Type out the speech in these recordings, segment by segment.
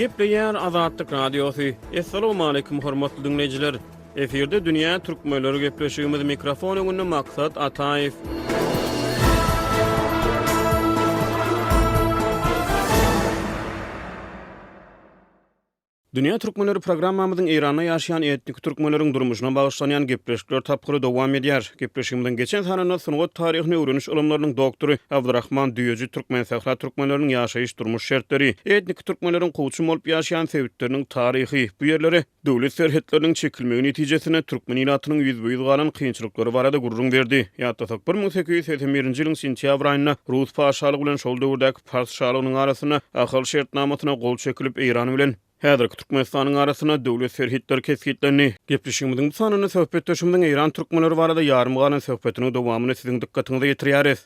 Gepleýär Azatlyk Radiosy. Assalamualaikum hormatly diňleýjiler. Efirde dünýä türkmenleri gepleşigimiz mikrofon öňünde Maksat Ataýew. Dünýä türkmenleri programmamyzyň Eýranda ýaşaýan etniki türkmenleriň durmuşyna bagyşlanýan gepleşikler tapgyry dowam edýär. Gepleşigimiziň geçen sanynda sungat taryhyny öwreniş ylymlarynyň doktory Abdyrahman Düýeji Türkmensähra türkmenleriniň ýaşaýyş-durmuş şertleri, etniki türkmenleriň kowçum bolup ýaşaýan sebitleriniň taryhy, bu ýerlere döwlet serhetleriniň çekilmegi netijesinde türkmen ilatynyň ýüzbe-ýüz galan kynçylyklary barada gürrüň berdi. Ýatlasak, 1881-nji ýylyň sentýabr aýynda rus paşalygy bilen şol döwürdäki Pars şalygynyň arasynda Ahal şertnamasyna gol çekilip, Eýran bilen häzirki Türkmenistanyň arasynda döwlet serhetleri kesgitlendi. Gepleşigimiziň bu sanynda söhbetdeşimiziň Eýran türkmenleri barada ýarym galan söhbetiniň dowamyny siziň dykgatyňyza ýetirýäris.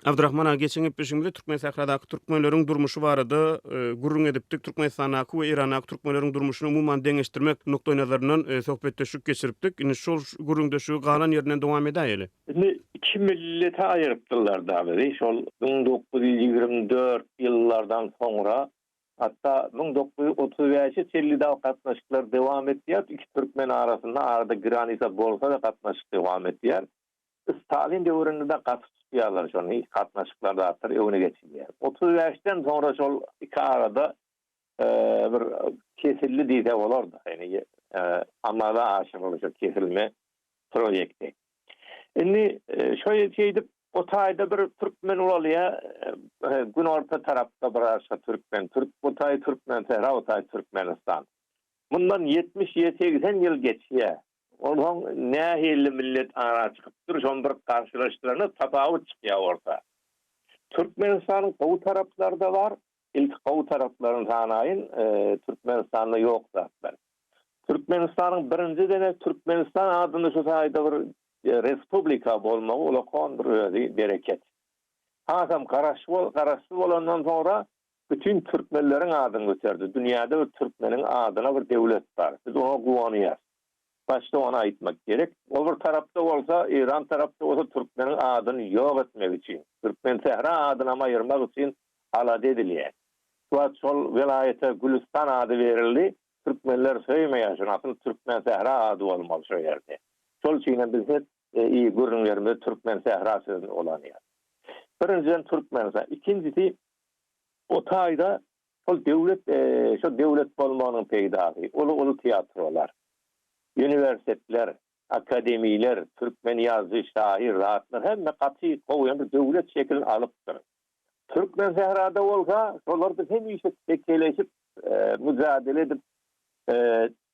Abdyrahman aga, geçen gepleşigimizde Türkmensähradaky türkmenleriň durmuşy barada gürrüň edipdik. Türkmenistandaky we Eýrandaky türkmenleriň durmuşyny umuman deňeşdirmek nukdaýnazaryndan söhbetdeşlik geçiripdik. Indi şol gürrüňdeşligi galan ýerinden dowam edäýeli. Indi iki millete aýyrypdyrlar-da bizi şol 1924 ýyllardan soňra, hatda 1935-e çenli dagy gatnaşyklar dowam etýär, iki türkmen arasynda arada granisa bolsa-da gatnaşyk dowam etýär. Stalin döwründe-de gaty tutýarlar şony, gatnaşyklar zatlar öňe geçilýär. 35-den soňra şol iki arada bir kesildi diýse bolar-da, ýagny amala aşyryldy şo kesilme proýekti. Indi şo şeýdip o taýda bir türkmen ulalýar, günorta tarapda bir başga türkmen, türk bu taý Türkmensähra, o taý Türkmenistan. Mundan 70 ýa 80 ýyl geçýär. Onsoň nähili millet ara çykypdyr, şony bir garşylaşdyranda tapawut çykýar orta. Türkmenistanyň gowy taraplary-da bar, Ilki gowy taraplaryny sanaýyn, Türkmenistanda ýok zatlar. Türkmenistanyň birinji dene Türkmenistan adynda şu taýda bir respublika bolmagy ulakan bir özi bereket. Hasam garaşsyz bolandan soňra bütin türkmenleriň adyny göterdi. Dünýäde bir türkmeniň adyna bir döwlet bar. Biz oňa guwanýas. Başda ony aýtmak gerek. O bir tarapda bolsa, Eýran tarapda bolsa türkmeniň adyny ýok etmek üçin, Türkmensähra adynam aýyrmak üçin alada edilýär. Şu wagt şol welaýata Gülüstan ady berildi. Türkmenler söýmeýär şuny. Asyl Türkmensähra ady bolmaly şo ýerde. Şol üçin hem biz her gürrüňlerimizde Türkmensähra sözüni ulanýarys. Birinjiden Türkmenistan. Ikinjisi o taýda şol döwlet şo döwlet bolmagynyň peýdasy. Uly-uly teatrolar, uniwersitetler, akademiler, türkmen ýazyjy, şahyr zatlar hemme gaty gowy hem bir döwlet şekilini alypdyr. Türkmensährada bolsa şolar biz hemişe tekeleşip, müjadele edip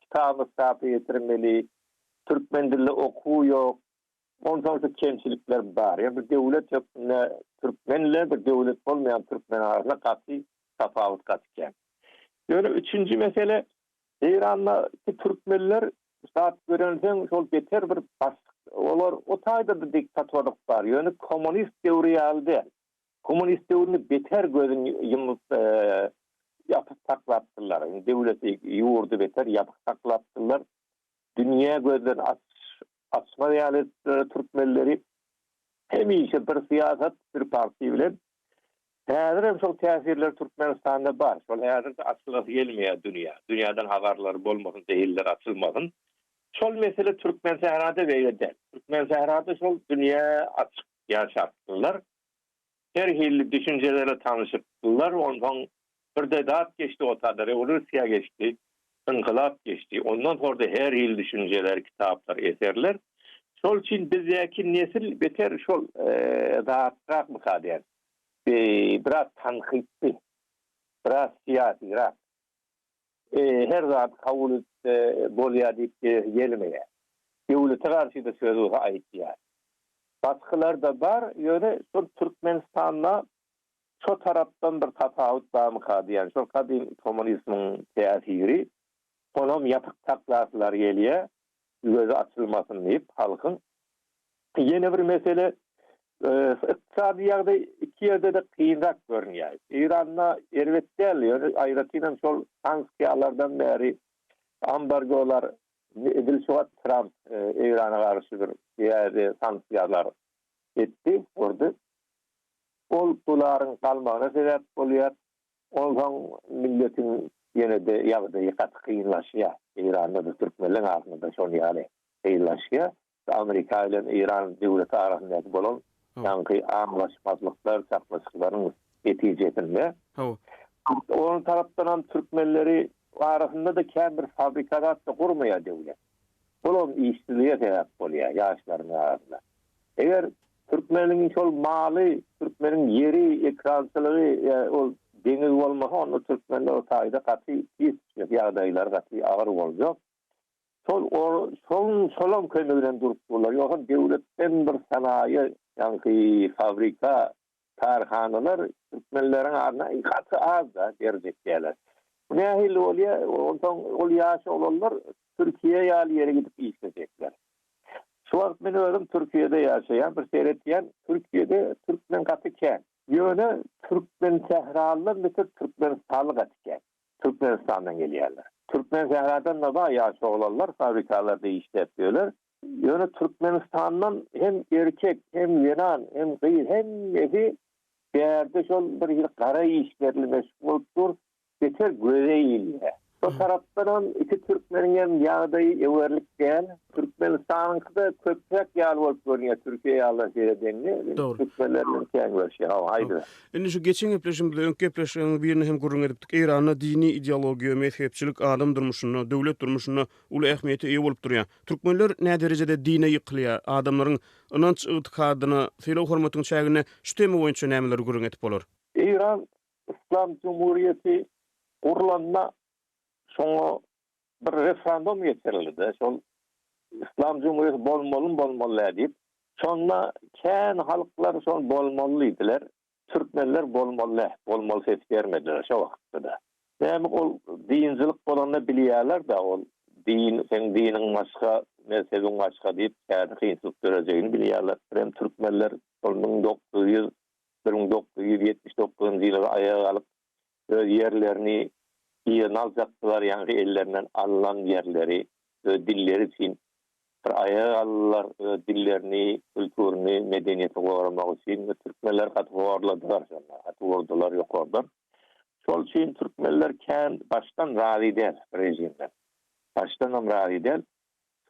kitabymyzy çapa ýetirmeli, türkmen dilinde okuw ýok. Onsoň şu kemçilikler bar. Ýöne bir döwlet hökmünde türkmen bilen bir döwlet bolmaýan türkmen arasynda gaty tapawut gaty kän. Ýöne üçünji mesele Eýrandaky türkmenler zat görenseň şol beter bir bassyk olar o taýda-da diktatorlyk bar ýöne kommunist döwri ýaly däl. Kommunist döwründe beter gözüni ýumup ýapyk saklapdyrlar. Döwleti ýurdy beter ýapyk saklapdyrlar. Dünýä gözlerini aç açmaz ýaly edipdirler türkmenleri. Hemişe bir syýasat bir partiýa bilen Häzir hem şol täsirler Türkmenistanda bar. Şol häzir-de açylasy gelmeýär dünýä. Dünýäden habarlary bolmasyn, zehinleri açylmasyn. Şol mesele Türkmensährada beýle däl. Türkmensährada şol dünýä açyk ýaşapdyrlar. Her hili düşünjelere tanyşypdyrlar. Onsoň birde zat geçdi otada, rewolýusiýa geçdi, ynkylap geçdi. Ondan soňra-da her hili düşünjeler, kitaplar, eserler. Şol üçin bizdäki nesil beter şol zatrakmyka diýen. Biraz tankytly, biraz syýasyrak. Her zady kabul edip bolýar diýip gelmeýär. Döwlete garşy-da söz bolsa aýtýar. Basgylar-da bar, ýöne şol Türkmenistanda şo tarapdan bir tapawut barmyka diýýän. Şol gadym kommunizmiň täsiri, onam ýapyk saklasylar gelýär. Gözi açylmasyn diýip halkyň. Ýene bir mesele, ykdysady ýagdaý iki ýerde-de kynrak görünýär. Eýranda erbet däl, ýöne aýratynam şol sanksiýalardan bäri ambargolar, edil şu wagt Tramp Eýrana garşy bir täze sanksiýalar etdi, gurdy. Ol dolaryň galmagyna sebäp bolýar. Onsoň milletiň ýene-de ýagdaýy gaty kynlaşýar. Eýranda-da türkmenleň arasynda-da şon ýaly kynlaşýar. Amerika bilen Eýran döwleti arasyndaky bolan ýaňky aňlaşmazlyklar, çaknyşyklaryň netijesinde. Hawa. Onuň tarapdanam türkmenleri arasynda-da kän bir fabrika zat-da gurmaýar döwlet. Bulam işsizlige sebäp bolýar ýaşlaryň arasynda. Eger türkmeniň şol maly, türkmeniň ýeri, ekrançylygy, ol deňiz bolmasa, onda türkmenler o taýda gaty pis düşjek, ýagdaýlary gaty agyr boljak. Şol şoň şolam kömegi bilen durup durlar. Ýogsam döwletden bir sanaýy, ýaňky fabrika, kärhanalar türkmenleriň adyna gaty az-da berjek däler. Bu nähili bolýar? Onsoň ol ýaş oglanlar Türkiýe ýaly ýere gidip işlejekler. Şu wagt men özüm Türkiýede ýaşaýan, bir seretýän, Türkiýede türkmen gaty kän. Ýöne türkmensähralydan beter türkmenistanly gaty kän. Türkmenistandan gelýärler. Türkmensähradan-da bar ýaş oglanlar fabrikalarda işläp ýörler. Ýöne Türkmenistandan hem erkek, hem zenan, hem gyz hemmesi bärde şol bir hili gara işlerli meşgul bolup dur. Beter göze ilýär. Şo tarapdanam iki türkmeniň hem ýagdaýy öwerlik däl. Türkmenistanyňky-da köpräk ýaly bolup görünýär Türkiýe ýalydan seredende. Dogry. Türkmenler bilen kän görüşýär. Hawa, aýdyber. Indi şu geçen gepleşigimizde, öňki gepleşikleriň birinde hem gürrüň edipdik. Eýranda dini ideologiýa, mezhepçilik adam durmuşynda, döwlet durmuşynda uly ähmiýete eýe bolup durýar. Türkmenler näderejede dine ýykylýar? Adamlaryň ynanç-ygtykadyna sylag-hormatyň çäginde şu tema boýunça nämeleri gürrüň edip bolar? Eýran Yslam Jumhuriýeti gurlanda şoňa bir referendum geçirildi-de, şol Yslam Jumhuriýeti bolmalymy, bolmaly däl diýip. Şonda kän halklar şol bolmaly diýdiler. Türkmenler bolmaly däl, bolmaly ses bermediler şo wagtda-da. Näme ol dinçilik bolanda bilýärler-de ol din, seň diniň başga, mezhebiň başga diýip täze kynçylyk dörejegini bilýärler. Birem türkmenler şol 1900 1979-njy ýylda aýaga galyp, öz ýerlerini yzyna aljakdylar, ýaňky ellerinden alnan ýerleri öz dilleri üçin bir aýaga galdylar, öz dillerini, kulturyny, medeniýetini goramak üçin we türkmenleri gaty horladylar şonda, gaty urdular ýokardan. Şol üçin türkmenler kän başdan razy däl režimden. Başdanam razy däl.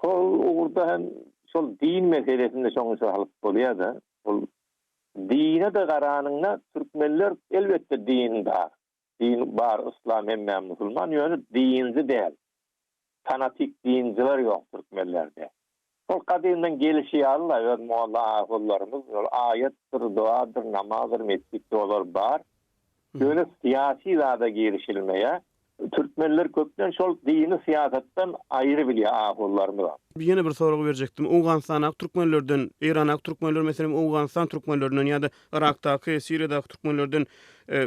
Şol ugurda hem şol din meselesinde şoňa şalyk bolýar-da. Ol dine-de garanyňda türkmenler elbetde dindar. Din bar, yslam hemmä musulman, ýöne dinci däl. Fanatik dinciler ýok türkmenlerde. Şol gadymdan gelişi ýaly-la öz molla ahunlarymyz şol aýatdyr, dogadyr, namazdyr, metjitdir olar bar. Ýöne syýasy zada girişilmeýär. Türkmenler köplenç şol dini syýasatdan aýry bilýär ahunlarymyzam. Ýene bir sorag berjekdim. Owganystandaky türkmenlerden, Eýrandaky türkmenler meselem Owganystan türkmenlerinden ýa-da Yrakdaky, Siriýadaky türkmenlerden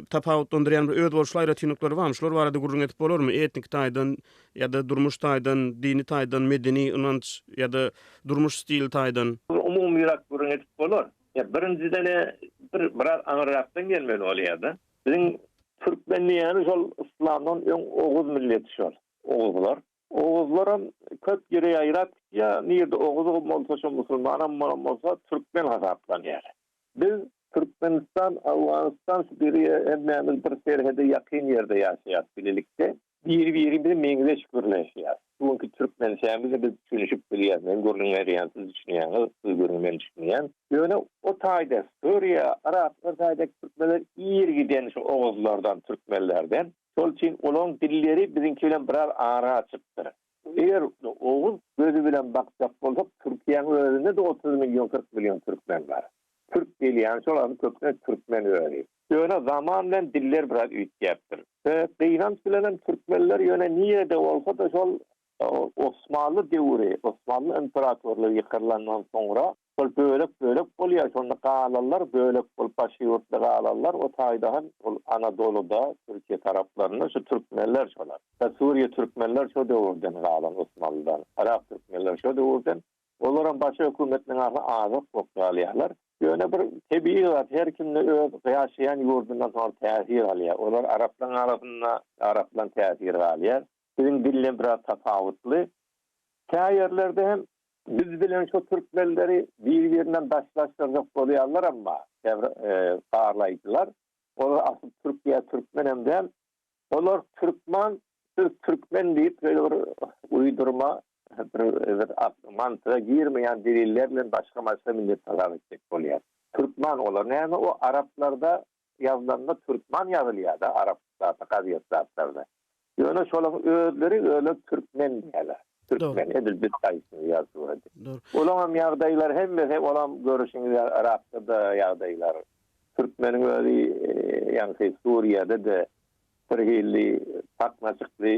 tapawutlandyrýan bir özboluşly aýratynlyklary barmy? Şular barada gürrüň edip bolarmy? Etniki taýdan ýa-da durmuş taýdan, dini taýdan, medeni ynanç ýa-da durmuş stili taýdan. Umumyrak gürrüň edip bolar. Ýa birinjiden-ä bir biraz aňyrrakdan gelmeli bolýar-da. Biziň türkmen diýýäni şol yslamdan öň oguz milleti şol, oguzlar. Oguzlaram köp ýere ýaýrap gitýär, nirde oguz bolsa şo musulmanam bolan bolsa türkmen hasaplanýar. Biz Türkmenistan, Owganystan şu biri hemmämiz bir serhede ýakyn ýerde ýaşaýas bilelikde. Biri-birimize meňzeş gürleşýäs. Şu günki türkmençämizi biz düşünişip bilýäs. Men gürrüň berýän, siz düşünýäňiz, siz gürrüň men düşünýän. Ýöne o taýda Suriýa, Yrak o taýdaky türkmenler ir giden şu oguzlardan, türkmenlerden. Şol üçin olaň dilleri biziňki bilen biraz ara açykdyr. Eger oguz gözi bilen bakjak bolsak, Türkiýäň özünde-de 30 million, 40 million türkmen bar. Türk diýilýän şol adam köplenç türkmen özi. Ýöne zaman bilen diller biraz üýtgäpdir. We gynanç bilenem türkmenler ýöne nirede bolsa-da şol Osmanly döwri, Osmanly imperatorlygy ýykylandan soňra şol bölek-bölek bolýar. Şonda galanlar bölek bolup başga ýurtda galanlar o taýda hem ol Anadoluda, Türkiýe taraplarynda şu türkmenler şolar. Suriýa türkmenler şo döwürden galan Osmanlydan, Yrak türkmenler şo döwürden. Olaram başga hökümetiniň arasynda azrak bolup galýarlar. Ýöne bir tebigy zat, her kimde öz ýaşaýan ýurdundan soňra täsir alýar. Olar araplaryň arasynda araplaryň täsiri galýar. Biziň dilden biraz tapawutly. Kä ýerlerde hem biz bilen şo türkmenleri bir-birinden daşlaşdyrjak bolýarlaram bar, käbir barlaýjylar. Olar asyl türk ýa türkmenem däl. Olar türkman, siz türkmen diýip şeýle bir uýdurma, bir bir mantyga girmeýän deliller bilen başga-başga millet hasap etjek bolýar. Türkman olar näme o araplarda ýazylanda türkman ýazylýar-da arap zatda gazet zatlarda. Ýöne şolaň özleri özleri türkmen diýýärler. Türkmen edil biz aýdyşymyz ýaly surady. Olaňam ýagdaýlary hemmesi olam görüşiňiz ýaly Yrakda-da ýagdaýlar. Türkmeniň özi ýaňky Suriýada-da bir hili çaknaşykly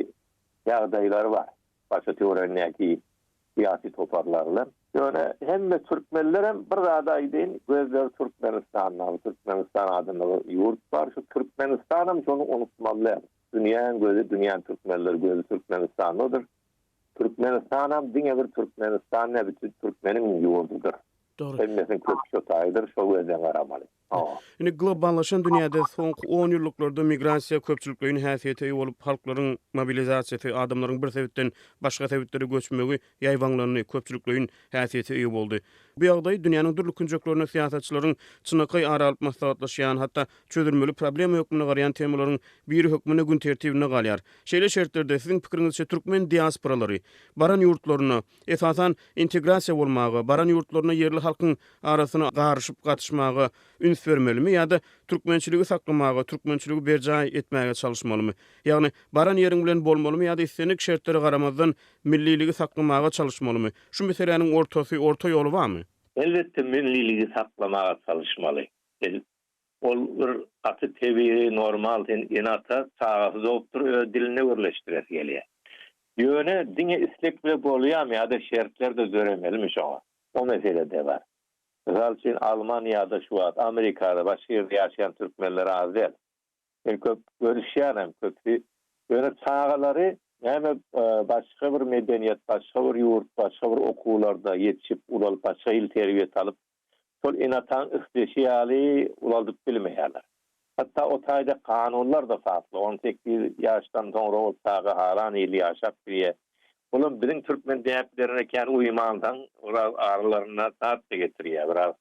ýagdaýlary bar. Başa töweregindäki syýasy toparlar bilen. Ýöne hemme türkmenlerem bir zady aýdaýyn, gözleri Türkmenistanda, bu Türkmenistan adynda bir ýurt bar, şu Türkmenistanam şony unutmaly däl. Dünýäň gözi, dünýäň türkmenleri gözi Türkmenistandadyr. Türkmenistanam diňe bir Türkmenistan däl, bütin türkmeniň ýurdudyr. Dogry. Hemmesiniň köki şo taýydyr, şo gözden garamaly. Hawa. Indi globallaşan dünýäde soňky onýyllyklarda migrasiýa köpçülikleýin häsiýete eýe bolup, halklaryň mobilizasiýasy, adamlaryň bir sebitden başga sebitlere göçmegi ýaýbaňlandy, köpçülikleýin häsiýete eýe boldy. Bu ýagdaý dünýäniň dürli künjeklerinde syýasatçylaryň çynlakaý ara alyp maslahatlaşýan, hatda çözülmeli problema hökmünde garaýan temalaryň biri hökmünde gün tertibinde galýar. Şeýle şertlerde, siziň pikiriňizçe, türkmen diasporalary baran ýurtlarynda, esasan, integrasiýa bolmaga, baran ýurtlarynda ýerli halkyň arasyna garyşyp-gatyşmaga üns bermelimi ýa-da türkmençiligi saklamaga, türkmençiligi berjaý etmäge çalyşmalymy? Ýagny, baran ýeriň bilen bolmalymy ýa-da islendik şertlere garamazdan, milliligi saklamaga çalyşmalymy? Şu meseläniň ortasy, orta ýoly barmy? Elbetde, milliligi saklamaga çalyşmaly. Ol bir gaty tebigy, normal, sen ene-ata çagasy dogupdyr, öz dilinde gürleşdiresi gelýär. Ýöne diňe isleg bile bolýarmy ýa-da şertler-de döremelimi şoňa? O mesele-de bar. Mysal üçin, Almaniýada şu wagt, Amerikada, başga ýerde ýaşaýan türkmenler az däl. Men köp görüşýänem, köpüsi. Ýöne çagalary näme başga bir medeniýet, başga bir ýurt, başga bir okuwlarda ýetişip, ulalyp, başga hili terbiýet alyp, şol ene-ataň isleşi ýaly ulaldyp bilmeýärler. Hatda o taýda kanunlar-da farkly, 18 ýaşdan soňra ol çaga halan hili ýaşap bilýär. Olam biziň türkmen däplerine kän uýmansoň, biraz aralarynda zat-da getirýär, biraz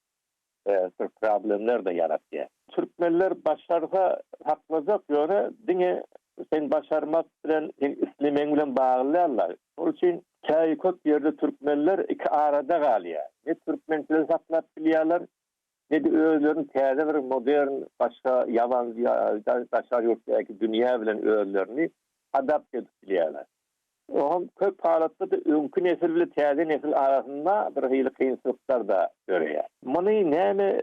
bir problemler-de ýaratýar. Türkmenler başarsa saklajak, ýöne diňe sen başarmak bilen, sen islemegiň bilen bagly däl-de. Şol üçin käý köp ýerde türkmenler iki arada galýar. Ne türkmençiligi saklap bilýärler, ne-de özlerini täze bir modern başga ýaban daşary ýurtdaky dünýä bilen özlerini adapt edip bilýärler. Oňam köp halatda-da öňki nesil bile täze nesil arasynda bir hili kynçylyklar-da döreýär. Muny näme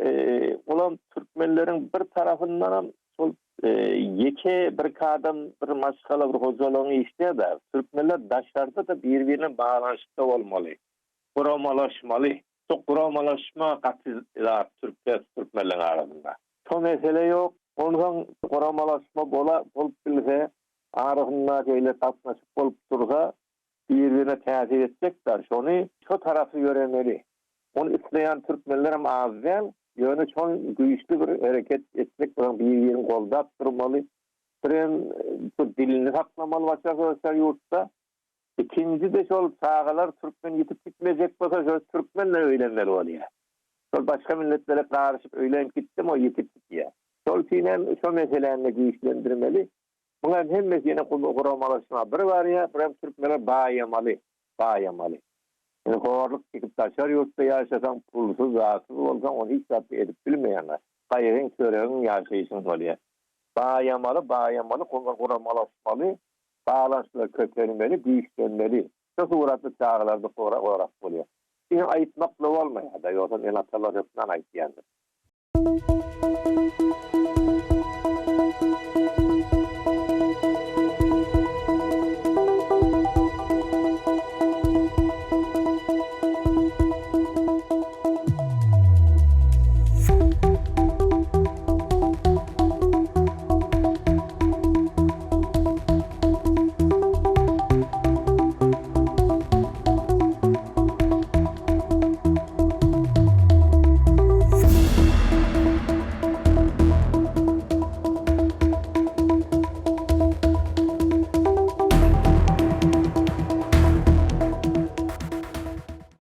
olam türkmenleriň bir tarapyndanam şol ýeke birki adam bir maşgala bir hojalygyň işi däl-de, türkmenler daşarda-da bir-birine baglanyşykda bolmaly, guramalaşmaly. Şo guramalaşma gaty zat türkler türkmenleň arasynda. Şo mesele ýok. Onsoň guramalaşma bola bolup bilse arasynda şeýle gatnaşyk bolup dursa bir-birine täsir etjekler. Şony şo tarapy ýöremeli. Ony isleýän türkmenlerem az däl. Ýöne şol güýçli bir hereket etjek bolsaň bir-birini goldap durmaly. Birem şu dilini saklamaly başga daşary ýurtda. Ikinji-de şol çagalar türkmen ýitip gitmejek bolsa şol türkmenle öýlenmeli bolýar. Şol başga milletlere garyşyp öýlenip gitdimi o ýitip gidýär. Şol üçinem şo meseläni-de güýçlendirmeli. Muňam hemmesi ýene guramalaşma bir barýar, birem türkmenler baýamaly, baýamaly. Indi horluk çekip daşary ýurtda ýaşasaň, pulsuz, zatsyz bolsaň, ony hiç zat edip bilmeýäň. Gaýgyň, çöregiň, ýaşaýşyň bolýar. Baýamaly, baýamaly, guramalaşmaly, baglanyşyklar köpelmeli, güýçlenmeli. Şu suratly çagalarda gorap bolýar. Diňe aýtmakla bolmaýar-da, ýogsam ene-atalar hökman aýtýandyr.